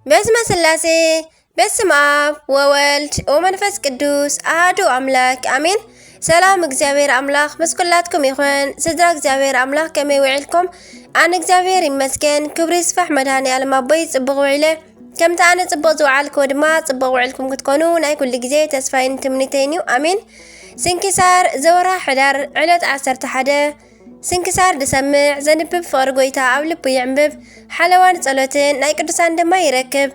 በስመ ስላሴ፣ በስመ አብ ወወልድ ወመንፈስ ቅዱስ አሐዱ አምላክ አሜን። ሰላም እግዚኣብሔር አምላክ ምስ ኩላትኩም ይኹን። ስድራ እግዚኣብሔር አምላክ ከመይ ውዒልኩም? ኣነ እግዚኣብሔር ይመስገን፣ ክብሪ ይስፋሕ መድኃኔ ዓለም ኣቦይ፣ ጽቡቕ ውዒለ። ከምቲ ኣነ ጽቡቕ ዝወዓልክዎ ድማ ጽቡቕ ውዒልኩም ክትኮኑ ናይ ኩሉ ግዜ ተስፋይን ትምኒተይን እዩ። ኣሜን። ስንክሳር ዘወርሃ ሕዳር ዕለት ዓሰርተ ሓደ። ስንክሳር ዝሰምዕ ዘንብብ ፍቕሪ ጎይታ ኣብ ልቡ ይዕንብብ፣ ሓለዋን ጸሎትን ናይ ቅዱሳን ድማ ይረክብ።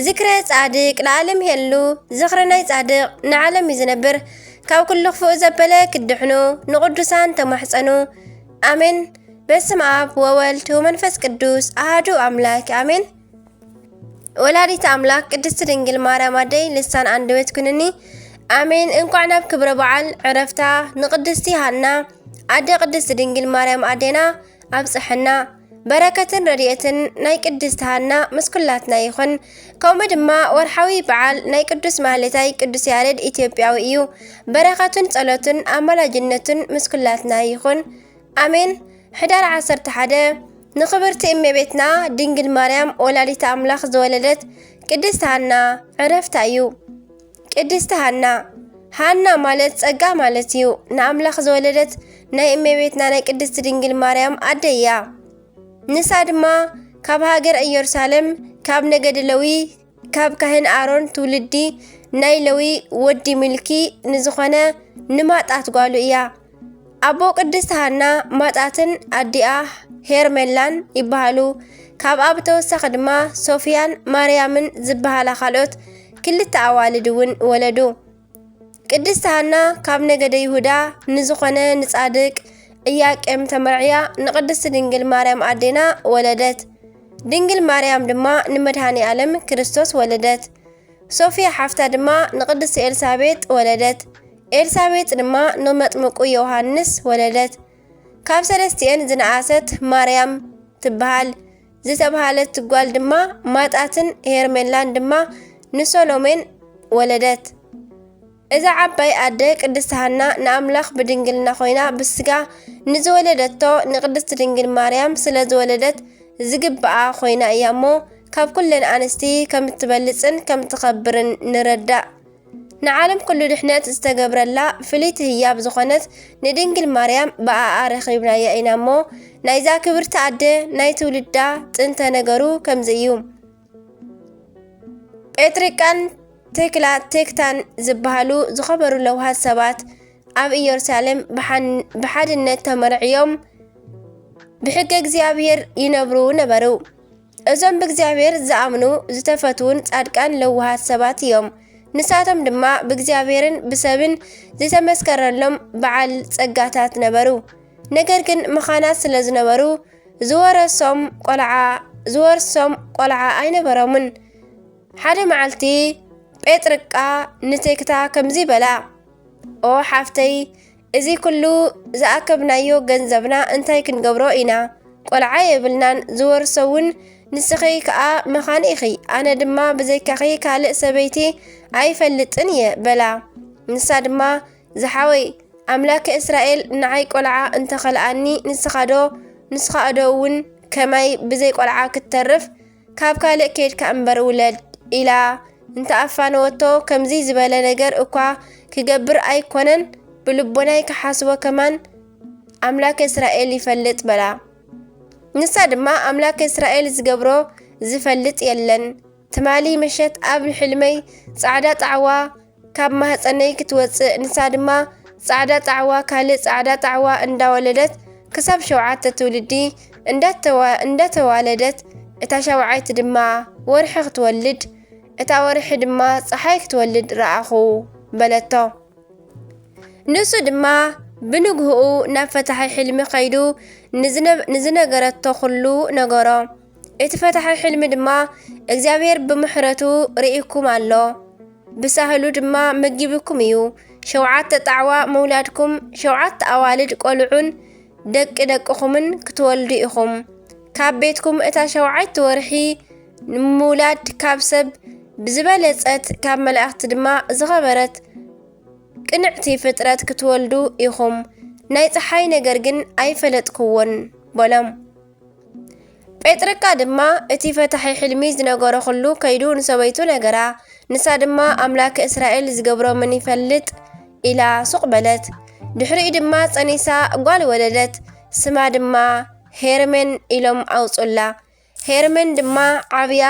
ዝክረ ጻድቅ ለዓለም ይሄሉ፣ ዝኽሪ ናይ ጻድቅ ንዓለም እዩ ዝነብር። ካብ ኩሉ ክፉእ ዘበለ ክድሕኑ ንቅዱሳን ተማሕጸኑ። ኣሜን። በስመ አብ ወወልድ ወመንፈስ ቅዱስ አሐዱ አምላክ አሜን። ወላዲተ አምላክ ቅድስት ድንግል ማርያም ኣደይ ልሳን አንደበት ኩንኒ። ኣሜን። እንቋዕ ናብ ክብረ በዓል ዕረፍታ ንቅድስቲ ሃና ኣደ ቅድስት ድንግል ማርያም ኣዴና ኣብጽሐና። በረከትን ረድኤትን ናይ ቅድስት ሃና ምስ ኩላትና ይኹን። ከምኡ ድማ ወርሓዊ በዓል ናይ ቅዱስ ማህሌታይ ቅዱስ ያሬድ ኢትዮጵያዊ እዩ። በረከቱን ጸሎቱን ኣማላጅነቱን ምስ ኩላትና ይኹን። ኣሜን። ሕዳር ዓሰርተ ሓደ ንኽብርቲ እመቤትና ድንግል ማርያም ወላዲተ ኣምላኽ ዝወለደት ቅድስት ሃና ዕረፍታ እዩ። ቅድስት ሃና፣ ሃና ማለት ጸጋ ማለት እዩ። ንኣምላኽ ዝወለደት ናይ እመቤትና ናይ ቅድስት ድንግል ማርያም ኣደ እያ። ንሳ ድማ ካብ ሃገር ኢየሩሳሌም፣ ካብ ነገድ ለዊ፣ ካብ ካህን ኣሮን ትውልዲ ናይ ለዊ ወዲ ሚልኪ ንዝኾነ ንማጣት ጓሉ እያ። ኣቦ ቅድስት ሃና ማጣትን ኣዲኣ ሄርሜላን ይበሃሉ። ካብኣ ብተወሳኺ ድማ ሶፊያን ማርያምን ዝበሃላ ካልኦት ክልተ ኣዋልድ እውን ወለዱ። ቅድስት ሃና ካብ ነገደ ይሁዳ ንዝኾነ ንጻድቅ ኢያቄም ተመርዕያ ንቅድስት ድንግል ማርያም ኣዴና ወለደት። ድንግል ማርያም ድማ ንመድኃኔ ዓለም ክርስቶስ ወለደት። ሶፊያ ሓፍታ ድማ ንቅድስት ኤልሳቤጥ ወለደት። ኤልሳቤጥ ድማ ንመጥምቁ ዮሃንስ ወለደት። ካብ ሰለስቲኤን ዝነኣሰት ማርያም ትበሃል ዝተብሃለት ጓል ድማ ማጣትን ሄርሜላን ድማ ንሶሎሜን ወለደት። እዛ ዓባይ ኣደ ቅድስት ሃና ንኣምላኽ ብድንግልና ኮይና ብስጋ ንዝወለደቶ ንቅድስት ድንግል ማርያም ስለ ዝወለደት ዝግብኣ ኮይና እያ እሞ፣ ካብ ኩለን ኣንስቲ ከም እትበልጽን ከም ትኸብርን ንረዳእ። ንዓለም ኩሉ ድሕነት ዝተገብረላ ፍልይቲ ህያብ ዝኾነት ንድንግል ማርያም ብኣኣ ረኺብናያ ኢና እሞ፣ ናይዛ ክብርቲ ኣደ ናይ ትውልዳ ጥንተ ነገሩ ከምዚ እዩ። ጴጥርቃን ቴክላ ቴክታን ዝበሃሉ ዝኸበሩ ለውሃት ሰባት ኣብ ኢየሩሳሌም ብሓን-፣ ብሓድነት ተመርዕዮም ብሕገ እግዚኣብሔር ይነብሩ ነበሩ። እዞም ብእግዚኣብሔር ዝኣምኑ ዝተፈትዉን ጻድቃን ለውሃት ሰባት እዮም። ንሳቶም ድማ ብእግዚኣብሔርን ብሰብን ዝተመስከረሎም በዓል ጸጋታት ነበሩ። ነገር ግን መኻናት ስለ ዝነበሩ ዝወረሶም ቆልዓ፣ ዝወርሶም ቆልዓ ኣይነበሮምን። ሓደ መዓልቲ ጴጥርቃ ንቴክታ ከምዚ በላ፣ "ኦ ሓፍተይ፣ እዚ ኩሉ ዝኣከብናዮ ገንዘብና እንታይ ክንገብሮ ኢና? ቆልዓ የብልናን፣ ዝወርሶ እውን ንስኺ ከኣ መኻን ኢኺ። ኣነ ድማ ብዘይካኺ ካልእ ሰበይቲ ኣይፈልጥን እየ" በላ። ንሳ ድማ፣ "ዝሓወይ፣ ኣምላከ እስራኤል ንዓይ ቆልዓ እንተኸልኣኒ፣ ንስኻዶ፣ ንስኻዶ እውን ከማይ ብዘይ ቆልዓ ክትተርፍ? ካብ ካልእ ኬድካ እምበር ውለድ" ኢላ እንተኣፋነወቶ፣ ከምዚ ዝበለ ነገር እኳ ክገብር ኣይኮነን፣ ብልቦናይ ክሓስቦ ከማን ኣምላከ እስራኤል ይፈልጥ በላ። ንሳ ድማ፣ "ኣምላከ እስራኤል ዝገብሮ ዝፈልጥ የለን። ትማሊ ምሸት ኣብ ሕልመይ ጻዕዳ ጣዕዋ ካብ ማህጸነይ ክትወጽእ፣ ንሳ ድማ ጻዕዳ ጣዕዋ፣ ካልእ ጻዕዳ ጣዕዋ እንዳወለደት ክሳብ ሸውዓተ ትውልዲ እንዳተዋ-፣ እንዳተዋለደት፣ እታ ሻውዓይቲ ድማ ወርሒ ክትወልድ፣ እታ ወርሒ ድማ ጸሓይ ክትወልድ ረኣኹ" በለቶ። ንሱ ድማ ብንግህኡ ናብ ፈታሒ ሕልሚ ከይዱ ንዝነ-፣ ንዝነገረቶ ኩሉ ነገሮ። እቲ ፈታሒ ሕልሚ ድማ፣ "እግዚኣብሔር ብምሕረቱ ርኢኩም ኣሎ፣ ብሳህሉ ድማ መጊብኩም እዩ። ሸውዓተ ጣዕዋ ምውላድኩም፣ ሸውዓተ ኣዋልድ ቆልዑን ደቂ ደቅኹምን ክትወልዱ ኢኹም። ካብ ቤትኩም እታ ሸውዓይቲ ወርሒ ንምውላድ ካብ ሰብ ብዝበለጸት፣ ካብ መላእኽቲ ድማ ዝኸበረት ቅንዕቲ ፍጥረት ክትወልዱ ኢኹም። ናይ ጸሓይ ነገር ግን ኣይፈለጥክዎን" በሎም። ጴጥርካ ድማ እቲ ፈታሒ ሕልሚ ዝነገሮ ኩሉ ከይዱ ንሰበይቱ ነገራ። ንሳ ድማ ኣምላክ እስራኤል ዝገብሮ መን ይፈልጥ ኢላ ሱቕ በለት። ድሕሪኡ ድማ ጸኒሳ ጓል ወለደት። ስማ ድማ ሄርሜን ኢሎም ኣውጹላ። ሄርሜን ድማ ዓብያ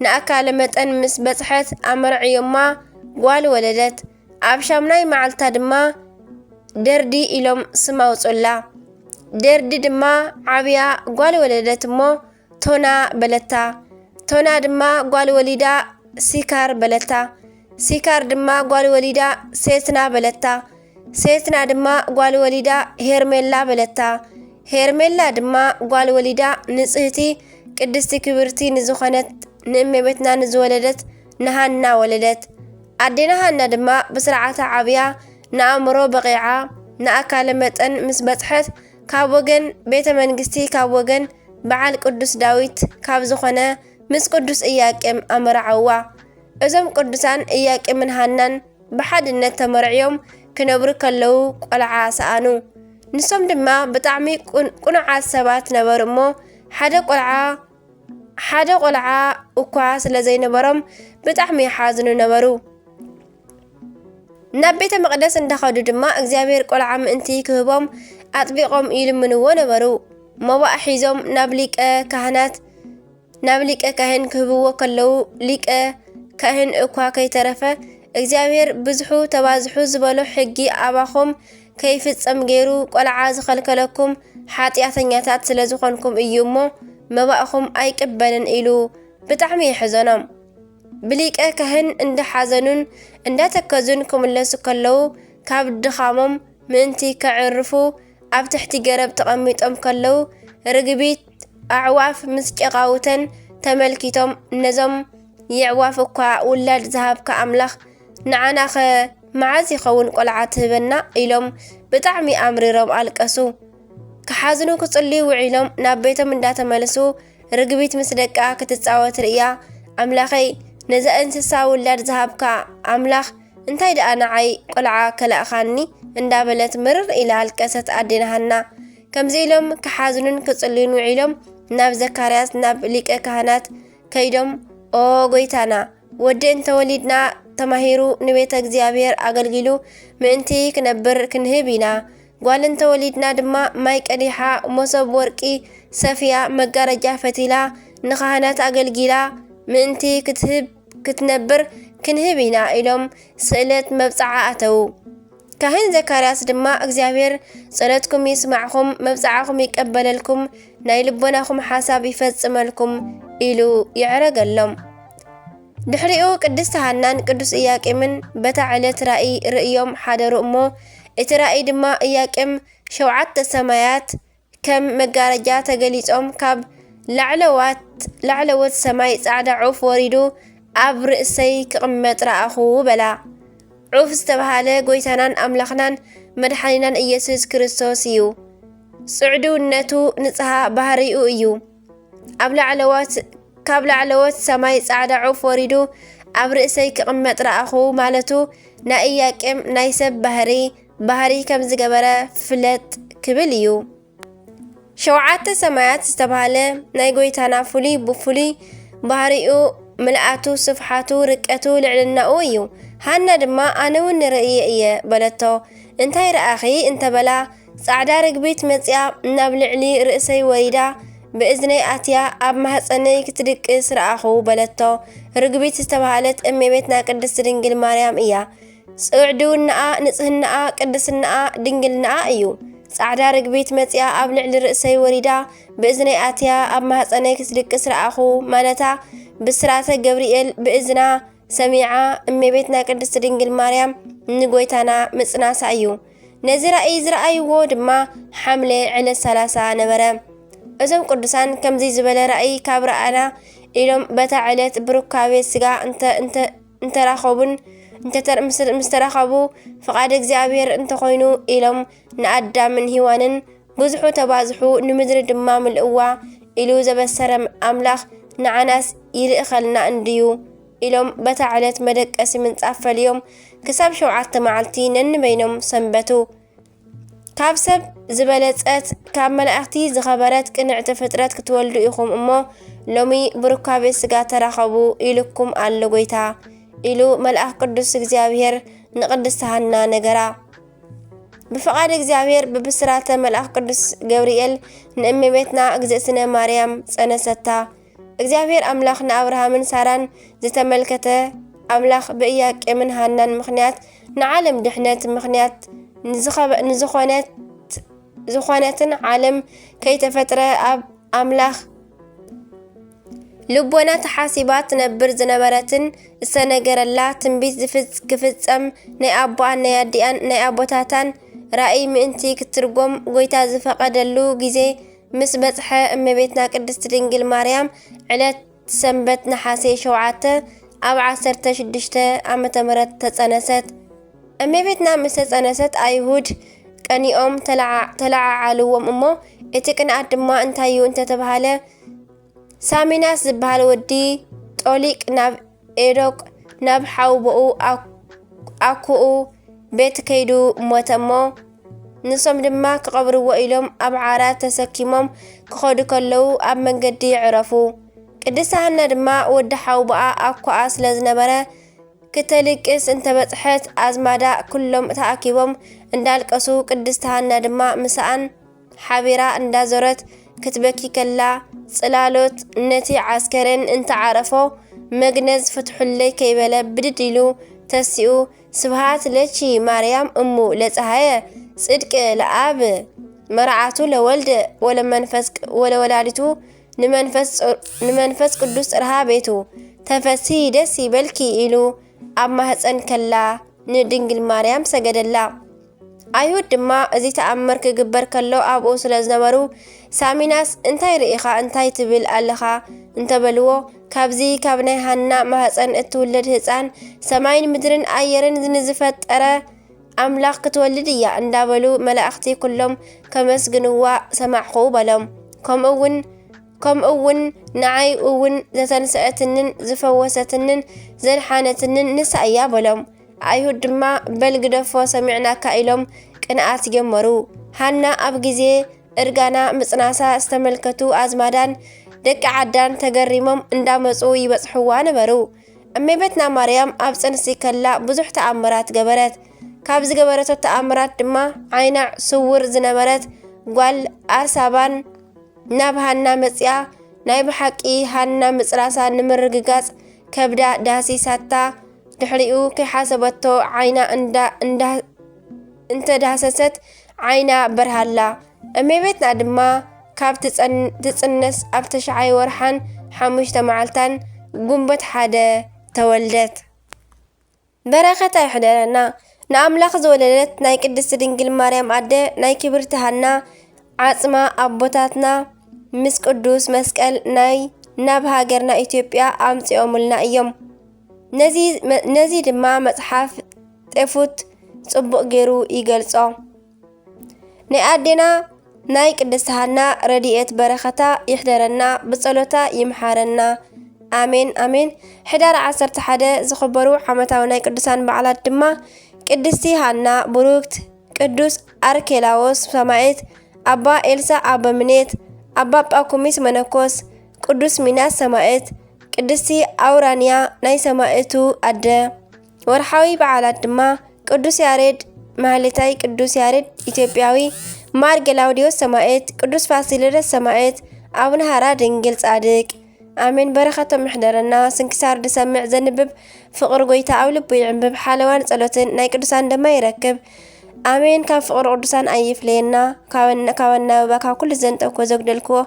ንኣካለ መጠን ምስ በጽሐት ኣመርዕዮማ ጓል ወለደት። ኣብ ሻምናይ መዓልታ ድማ ደርዲ ኢሎም ስም ኣውጹላ። ደርዲ ድማ ዓብያ ጓል ወለደት እሞ ቶና በለታ። ቶና ድማ ጓል ወሊዳ ሲካር በለታ። ሲካር ድማ ጓል ወሊዳ ሴትና በለታ። ሴትና ድማ ጓል ወሊዳ ሄርሜላ በለታ። ሄርሜላ ድማ ጓል ወሊዳ ንጽህቲ ቅድስቲ ክብርቲ ንዝኾነት ንእመቤትና ንዝወለደት ንሃና ወለደት። ኣዴና ሃና ድማ ብስርዓተ ዓብያ ንኣእምሮ በቒዓ ንኣካለ መጠን ምስ በጽሐት ካብ ወገን ቤተ መንግስቲ ካብ ወገን በዓል ቅዱስ ዳዊት ካብ ዝኾነ ምስ ቅዱስ እያቄም ኣመርዓዋ። እዞም ቅዱሳን እያቄምን ሃናን ብሓድነት ተመርዕዮም ክነብሩ ከለዉ ቆልዓ ሰኣኑ። ንሶም ድማ ብጣዕሚ ቁን- ቁኑዓት ሰባት ነበሩ እሞ ሓደ ቆልዓ ሓደ ቆልዓ እኳ ስለ ዘይነበሮም ብጣዕሚ ይሓዝኑ ነበሩ። ናብ ቤተ መቕደስ እንዳኸዱ ድማ እግዚኣብሔር ቆልዓ ምእንቲ ክህቦም ኣጥቢቖም ይልምንዎ ነበሩ። መባእ ሒዞም ናብ ሊቀ ካህናት ናብ ሊቀ ካህን ክህብዎ ከለዉ ሊቀ ካህን እኳ ከይተረፈ እግዚኣብሔር ብዝሑ ተባዝሑ ዝበሎ ሕጊ ኣባኹም ከይፍጸም ገይሩ ቆልዓ ዝኸልከለኩም ሓጢኣተኛታት ስለ ዝኾንኩም እዩ እሞ መባእኹም ኣይቅበልን ኢሉ ብጣዕሚ የሕዘኖም። ብሊቀ ካህን እንዳሓዘኑን እንዳተከዙን ክምለሱ ከለዉ ካብ ድኻሞም ምእንቲ ከዕርፉ ኣብ ትሕቲ ገረብ ተቐሚጦም ከለዉ ርግቢት ኣዕዋፍ ምስ ጨቓውተን ተመልኪቶም ነዞም የዕዋፍ እኳ ውላድ ዝሃብካ ኣምላኽ ንዓናኸ መዓዝ ይኸውን ቆልዓ ትህበና ኢሎም ብጣዕሚ ኣምሪሮም ኣለቀሱ። ክሓዝኑ ክጽልዩ ውዒሎም ናብ ቤቶም እንዳተመልሱ ርግቢት ምስ ደቃ ክትጻወት ርእያ ኣምላኸይ ነዛ እንስሳ ውላድ ዝሃብካ ኣምላኽ እንታይ ደኣ ንዓይ ቆልዓ ከላእኻኒ እንዳበለት ምርር ኢላ ኣለቀሰት ኣዴና ሃና። ከምዚ ኢሎም ክሓዝኑን ክጽልዩን ውዒሎም ናብ ዘካርያስ ናብ ሊቀ ካህናት ከይዶም ኦ ጎይታና ወዲ እንተወሊድና ተማሂሩ ንቤተ እግዚኣብሔር ኣገልጊሉ ምእንቲ ክነብር ክንህብ ኢና። ጓል እንተወሊድና ድማ ማይ ቀዲሓ፣ መሶብ ወርቂ ሰፍያ፣ መጋረጃ ፈቲላ፣ ንኻህናት ኣገልጊላ ምእንቲ ክትህብ ክትነብር ክንህብ ኢና ኢሎም ስእለት መብጽዓ ኣተዉ። ካህን ዘካርያስ ድማ እግዚኣብሔር ጸሎትኩም ይስማዕኹም፣ መብጽዓኹም ይቀበለልኩም፣ ናይ ልቦናኹም ሓሳብ ይፈጽመልኩም ኢሉ ይዕረገሎም። ድሕሪኡ ቅድስቲ ሃናን ቅዱስ ኢያቄምን በታ ዕለት ራእይ ርእዮም ሓደሩ እሞ እቲ ራእይ ድማ ኢያቄም ሸውዓተ ሰማያት ከም መጋረጃ ተገሊጾም ካብ ላዕለዋት ላዕለዎት ሰማይ ጻዕዳ ዑፍ ወሪዱ ኣብ ርእሰይ ክቕመጥ ረኣኹ በላ። ዑፍ ዝተባህለ ጎይታናን ኣምላኽናን መድሓኒናን ኢየሱስ ክርስቶስ እዩ። ጽዕዱነቱ ንጽሃ ባህሪኡ እዩ። ኣብ ላዕለዎት ካብ ላዕለዎት ሰማይ ጻዕዳ ዑፍ ወሪዱ ኣብ ርእሰይ ክቕመጥ ረኣኹ ማለቱ ናይ ኢያቄም ናይ ሰብ ባህሪ ባህሪ ከም ዝገበረ ፍለጥ ክብል እዩ። ሸውዓተ ሰማያት ዝተባህለ ናይ ጎይታና ፍሉይ ብፍሉይ ባህሪኡ ምልኣቱ ስፍሓቱ ርቀቱ ልዕልናኡ እዩ። ሃና ድማ ኣነ እውን ንርእየ እየ በለቶ። እንታይ ረኣኺ እንተበላ ጻዕዳ ርግቢት መጺኣ ናብ ልዕሊ ርእሰይ ወሪዳ ብእዝነይ ኣትያ ኣብ ማህጸነይ ክትድቅስ ረኣኹ በለቶ። ርግቢት ዝተባህለት እመቤትና ቅድስት ድንግል ማርያም እያ። ጽዕድውናኣ፣ ንጽህናኣ፣ ቅድስናኣ፣ ድንግልናኣ እዩ። ጻዕዳ ርግቢት መጺኣ ኣብ ልዕሊ ርእሰይ ወሪዳ ብእዝነይ ኣትያ ኣብ ማህጸነይ ክትድቅስ ረኣኹ ማለታ ብስራተ ገብርኤል ብእዝና ሰሚዓ እመቤትና ቅድስት ድንግል ማርያም ንጎይታና ምጽናሳ እዩ። ነዚ ራእይ ዝረኣይዎ ድማ ሓምለ ዕለት ሰላሳ ነበረ። እዞም ቅዱሳን ከምዚ ዝበለ ራእይ ካብ ረኣና ኢሎም በታ ዕለት ብሩካቤ ስጋ እንተ እንተ እንተራኸቡን እንተተር ምስ ምስ ተራኸቡ ፍቓድ እግዚኣብሔር እንተኾይኑ ኢሎም ንኣዳምን ሂዋንን ብዙሑ ተባዝሑ ንምድሪ ድማ ምልእዋ ኢሉ ዘበሰረ ኣምላኽ ንዓናስ ይልእኸልና እንድዩ ኢሎም በታ ዕለት መደቀሲ ምንጻፍ ፈልዮም ክሳብ ሸውዓተ መዓልቲ ነንበይኖም ሰንበቱ። ካብ ሰብ ዝበለጸት፣ ካብ መላእኽቲ ዝኸበረት ቅንዕቲ ፍጥረት ክትወልዱ ኢኹም እሞ፣ ሎሚ ብሩካቤ ሥጋ ተራኸቡ ኢሉኩም ኣሎ ጐይታ፣ ኢሉ መልኣኽ ቅዱስ እግዚኣብሔር ንቅድስቲ ሃና ነገራ። ብፍቓድ እግዚኣብሔር ብብስራተ መልኣኽ ቅዱስ ገብርኤል ንእመቤትና እግዝእትነ ማርያም ጸነሰታ። እግዚኣብሔር ኣምላኽ ንኣብርሃምን ሳራን ዝተመልከተ ኣምላኽ ብኢያቄምን ሃናን ምኽንያት ንዓለም ድሕነት ምኽንያት ንዝኸበ-፣ ንዝኾነት-፣ ዝኾነትን ዓለም ከይተፈጥረ ኣብ ኣምላኽ ልቦና ተሓሲባ ትነብር ዝነበረትን ዝተነገረላ ትንቢት ዝፍጽ-፣ ክፍጸም ናይ ኣቦኣን ናይ ኣዲኣን ናይ ኣቦታታን ራእይ ምእንቲ ክትትርጎም ጐይታ ዝፈቐደሉ ግዜ ምስ በጽሐ፣ እመቤትና ቅድስት ድንግል ማርያም ዕለት ሰንበት ነሓሴ ሸውዓተ ኣብ ዓሰርተ ሽዱሽተ ዓመተ ምህረት ተጸነሰት። እመቤትና ምስ ተጸነሰት ኣይሁድ ቀኒኦም ተለዓ-፣ ተለዓዓልዎም እሞ፣ እቲ ቅንኣት ድማ እንታይ እዩ እንተተባህለ፣ ሳሚናስ ዝበሃል ወዲ ጦሊቅ ናብ ኤዶቅ ናብ ሓውቦኡ ኣኩኡ ቤት ከይዱ ሞተ እሞ፣ ንሶም ድማ ክቐብርዎ ኢሎም ኣብ ዓራት ተሰኪሞም ክኸዱ ከለዉ ኣብ መንገዲ ዕረፉ። ቅድስቲ ሃና ድማ ወዲ ሓውቦኣ ኣኩኣ ስለ ዝነበረ ክተልቅስ እንተበጽሐት ኣዝማዳ ኩሎም ተኣኪቦም እንዳልቀሱ ቅድስቲ ሃና ድማ ምሳኣን ሓቢራ እንዳዞረት ክትበኪ ከላ ጽላሎት ነቲ ዓስከረን እንተዓረፎ መግነዝ ፍትሑለይ ከይበለ ብድድ ኢሉ ተሲኡ ስብሃት ለቺ ማርያም እሙ ለፀሃየ ጽድቅ ለኣብ መርዓቱ ለወልድ ወለመንፈስ ወለወላዲቱ ንመንፈስ ቅዱስ ጽርሃ ቤቱ ተፈሲ ደስ ይበልኪ ኢሉ ኣብ ማህፀን ከላ ንድንግል ማርያም ሰገደላ። ኣይሁድ ድማ እዚ ተኣምር ክግበር ከሎ ኣብኡ ስለ ዝነበሩ፣ ሳሚናስ እንታይ ርኢኻ እንታይ ትብል ኣለኻ እንተበልዎ፣ ካብዚ ካብ ናይ ሃና ማህፀን እትውለድ ህፃን ሰማይን ምድርን ኣየርን ንዝፈጠረ ኣምላኽ ክትወልድ እያ እንዳበሉ መላእኽቲ ኩሎም ከመስግንዋ ሰማዕኹ በሎም። ከምኡ እውን ከምኡ እውን ንዓይ እውን ዘተንስአትንን ዝፈወሰትንን ዘድሓነትንን ንሳ እያ በሎም። ኣይሁድ ድማ በል ግደፎ ሰሚዕናካ ኢሎም ቅንኣት ጀመሩ። ሃና ኣብ ግዜ እርጋና ምጽናሳ ዝተመልከቱ ኣዝማዳን ደቂ ዓዳን ተገሪሞም እንዳመጹ ይበጽሕዋ ነበሩ። እመቤትና ማርያም ኣብ ጽንሲ ከላ ብዙሕ ተኣምራት ገበረት። ካብ ዝገበረቶ ተኣምራት ድማ ዓይና ስውር ዝነበረት ጓል ኣርሳባን ናብ ሃና መጽያ ናይ ብሓቂ ሃና ምጽናሳ ንምርግጋጽ ከብዳ ዳህሲሳታ ድሕሪኡ ከይሓሰበቶ ዓይና እንዳ እንዳ እንተዳህሰሰት ዓይና በርሃላ። እመቤትና ድማ ካብ ትጸን-፣ ትጽነስ ኣብ ተሽዓይ ወርሓን ሓሙሽተ መዓልታን ጉንበት ሓደ ተወልደት። በረኸታ ይሕደረና። ንኣምላኽ ዝወለደት ናይ ቅድስቲ ድንግል ማርያም ኣደ ናይ ክብርቲ ሃና ዓጽማ ኣቦታትና ምስ ቅዱስ መስቀል ናይ ናብ ሃገርና ኢትዮጵያ ኣምጺኦምልና እዮም። ነዚ፣ ነዚ ድማ መጽሓፍ ጤፉት ጽቡቕ ገይሩ ይገልጾ። ናይ ኣዴና ናይ ቅድስቲ ሃና ረድኤት በረኸታ ይሕደረና፣ ብጸሎታ ይምሓረና። ኣሜን፣ ኣሜን። ሕዳር ዓሰርተ ሓደ ዝኽበሩ ዓመታዊ ናይ ቅዱሳን በዓላት ድማ ቅድስቲ ሃና ብሩክት፣ ቅዱስ ኣርኬላዎስ ሰማዕት፣ ኣባ ኤልሳ ኣበምኔት፣ ኣባ ጳኩሚስ መነኮስ፣ ቅዱስ ሚናስ ሰማዕት፣ ቅድስቲ ኣውራንያ ናይ ሰማዕቱ ኣደ። ወርሓዊ በዓላት ድማ ቅዱስ ያሬድ ማህሌታይ፣ ቅዱስ ያሬድ ኢትዮጵያዊ፣ ማር ገላውዲዮስ ሰማዕት፣ ቅዱስ ፋሲለደስ ሰማዕት፣ ኣቡነ ሃራ ድንግል ጻድቅ። ኣሜን። በረኸቶም ይሕደረና። ስንክሳር ዝሰምዕ ዘንብብ ፍቕሪ ጎይታ ኣብ ልቡ ይዕንብብ። ሓለዋን ጸሎትን ናይ ቅዱሳን ድማ ይረክብ። ኣሜን። ካብ ፍቕሪ ቅዱሳን ኣይፍለየና። ካብ ኣን-፣ ካብ ኣናብባ ካብ ኩሉ ዘንጠብኮ ዘጉደልክዎ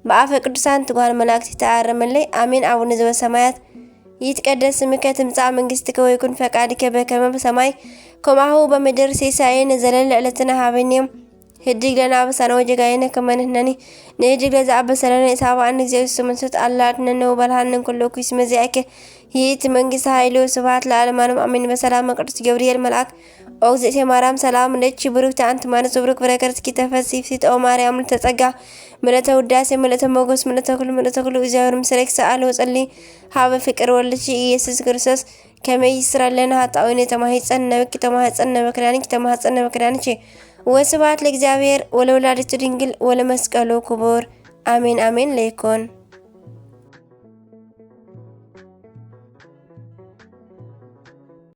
ብኣፈ ቅዱሳን ትጓሃር መላእክት ይተኣረመለይ። ኣሜን። ኣቡነ ዘበሰማያት ይትቀደስ ስምከ ትምጻእ መንግስትከ ወይኩን ፈቃድከ በከመ በሰማይ ከማሁ በምድር። ሲሳየነ ዘለለ ዕለትነ ሃበነ ዮም ህድግ ለነ አበሳነ ወጌጋየነ ከመ ንሕነኒ ንህድግ ለዘአበሰ ለነ ኢታብአነ። እግዚኦ ኢየሱስ መንሱት አላ አድነነ ወበልሃነ እምኩሉ እኩይ። እስመ ዚአከ ይእቲ መንግስት ኃይሉ ስብሐት ለዓለመ ዓለም አሜን። በሰላመ ቅዱስ ገብርኤል መልአክ ኦ እግዝእትየ ማርያም ሰላም ለኪ ብሩክቲ አንቲ እም አማንስት ወብሩክ ፍሬ ከርሥኪ ተፈሲ ፍስሕቲ ኦ ማርያም ምልዕተ ጸጋ ምልዕተ ውዳሴ ምልዕተ ሞገስ ምልዕተ ክብር ምልዕተ ኩሉ። እግዚኣብሔር ምስሌኪ ሰአሊ ወጸሊ ሀበ ፍቅር ወልድኪ ኢየሱስ ክርስቶስ ከመ ይስረለነ ኃጣውኢነ። ተማሂጸነ በኪ ተማሂጸነ በክዳንኪ ተማሂጸነ በክዳንኪ ወስብሐት ለእግዚኣብሔር ወለወላዲቱ ድንግል ወለመስቀሉ ክቡር። ኣሜን ኣሜን ለይኩን።